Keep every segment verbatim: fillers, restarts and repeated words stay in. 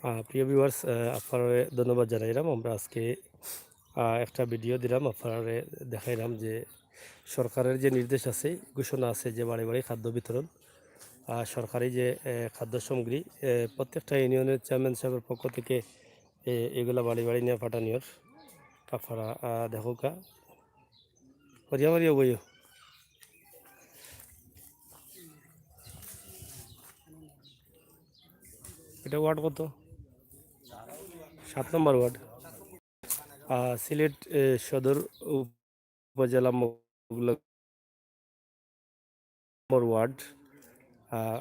আহ, প্রিয় ভিউয়ার্স, আহ, আপনারারে ধন্যবাদ জানাইলাম। আমরা আজকে, আহ, একটা ভিডিও দিলাম, আপনারারে দেখাইলাম যে সরকারের যে নির্দেশ আছে, ঘোষণা আছে যে বাড়ি বাড়ি খাদ্য বিতরণ, আহ, সরকারি যে, আহ, খাদ্য সামগ্রী, আহ, প্রত্যেকটা ইউনিয়নের চেয়ারম্যান সাহেবের পক্ষ থেকে, আহ, এগুলা বাড়ি বাড়ি নিয়া পাঠানিয়র। আপনারা, আহ, দেখউক্কা। করিয়া মারিয়া বইও। এটা ওয়ার্ড কত? সাত নম্বর ওয়ার্ড। আহ, সিলেট, এ, সদর উপজেলা মগলগ নম্বর ওয়ার্ড, আহ,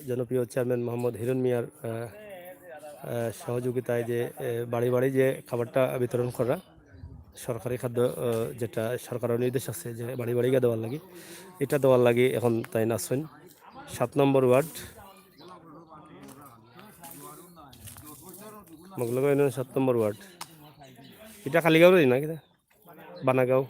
জনপ্রিয় চেয়ারম্যান মোহাম্মদ হিরন মিয়ার, আহ, আহ, সহযোগিতায় যে, এ, বাড়ি বাড়ি যে খাবারটা বিতরণ করা, সরকারি খাদ্য, আহ, যেটা সরকারের নির্দেশ আছে যে বাড়ি বাড়ি গিয়া দেওয়ার লাগি, এটা দেওয়ার লাগি এখন তাইন আছইন। সাত নম্বর ওয়ার্ড, মগলগ ইউনিয়ন সাত নম্বর ওয়ার্ড। এটা কালিগাঁওরই না কিতা? বানাগাঁও।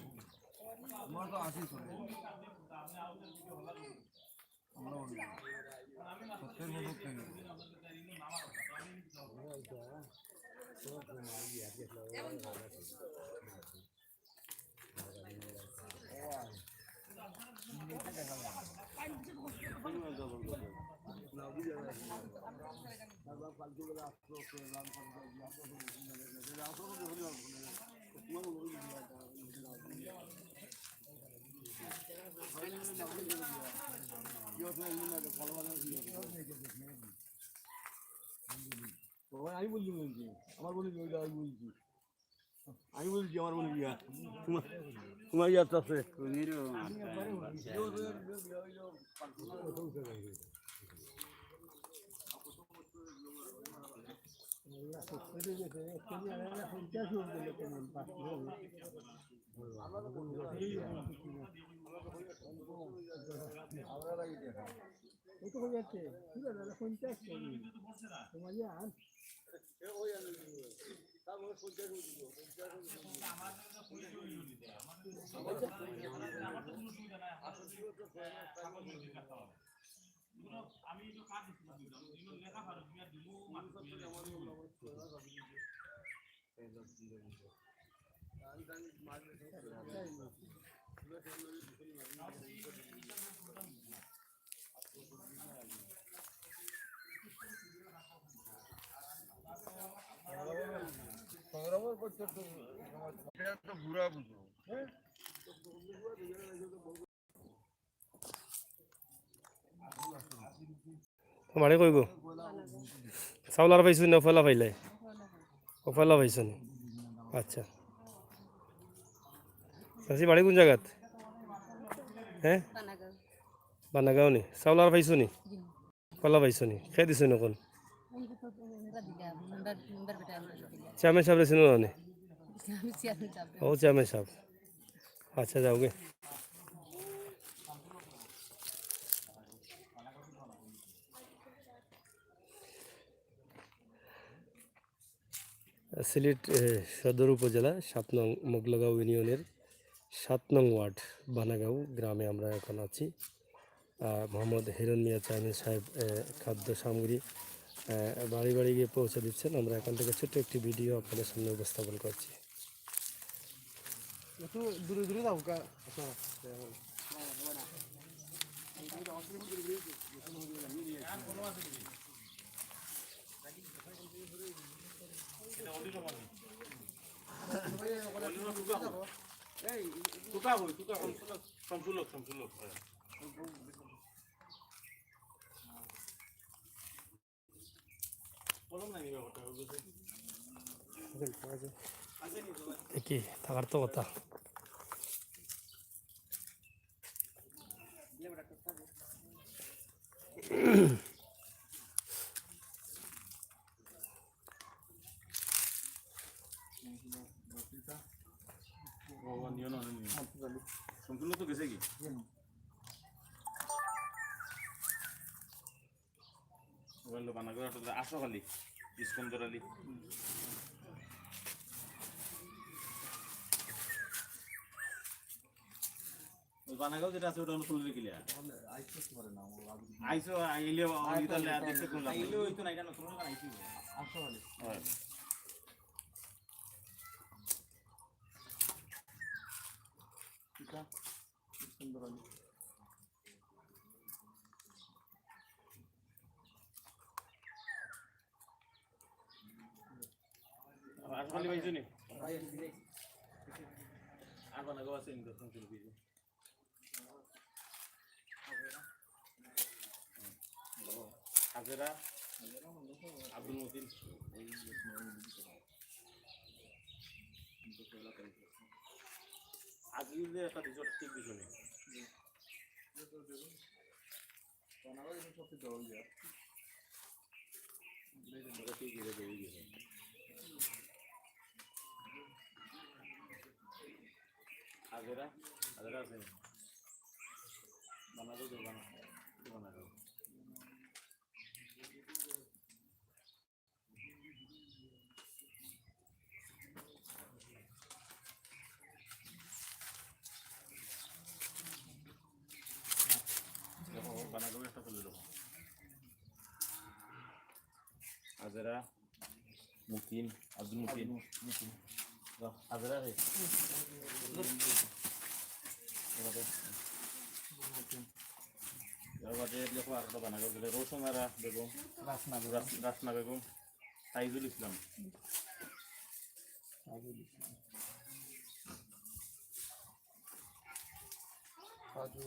বাবা, আমি বলছি, বলছি। আমার বলে কি, ওইটা আমি বলছি। আমি বলছি, আমার বলে কি, ইয়া। তোমার, তোমার ইয়ার তো আছে। বাড়ি কইব? চাউল আর পাইছো না, পয়লা পাইলাই? ও, পয়লা পাইছো নি? আচ্ছা। চাচি, বাড়ি কোন জাগাত? হ্যাঁ? বানাগাঁও। বানাগাঁও নি? চাউল আর পাইছো নি? পয়লা পাইছো নি? কে দিছো নি কোন? চেয়ারম্যান সাহেবরে চিনো না নি? ও, চেয়ারম্যান সাহেব। আচ্ছা, যাওগি। সিলেট, এ, সদর উপজেলা সাত নং মগলগাঁও ইউনিয়নের সাত নং ওয়ার্ড বানাগাঁও গ্রামে আমরা এখন আছি। আহ, মোহাম্মদ হিরন মিয়া চেয়ারম্যান সাহেব, এ, খাদ্য সামগ্রী, এ, বাড়ি বাড়ি গিয়ে পৌঁছে দিচ্ছেন। আমরা এখান থেকে ছোট্ট একটি ভিডিও আপনাদের সামনে উপস্থাপন করছি। একটু দূরে দূরে যাও, কা-, আপনারা। দেখি, থাকার তো কথা। সম্পূর্ণ তো গেছে কি? ওগুলো বানা করে আসো খালি, ইস্কন্দর আলী। ওই বানাগাঁও যেটা আছে, ওটা হলো ফুলরে কিলিয়া। আইসো, আইলে, আইলে দেখতে কোন লাগে? আইলে ওই তো না, এটা নতুন করে বানাইছি। আসো, আইলে। হয়। এটা খুব সুন্দর হয়েছে। আসমালি ভাই শুনি। আর বানাগাঁও আছে, ইন্দোর সঙ্গে শুরু করেছে। হাজেরা, আব্দুল মতিন। আজকে যে একটা দুশো ঠিক দুশো নেই। ওটা ঠিক আছে, ঠিক আছে। হাজেরা, হাজেরা আছে। বানাগাঁও, বানাগাঁও। দেখো, বানাগাঁও একটা তুলে দেবো। হাজেরা, মুকিন, আব্দুল মুকিন। মুকিন। যাও, হাজেরা রে। এবার দেখো, আরেকটা বানাগাঁও গেলে রোশনারা বেগম, রাসনা বেগম। রাস-, রাসনা বেগম, তাইজুল ইসলাম। তাইজুল ইসলাম। কাজু।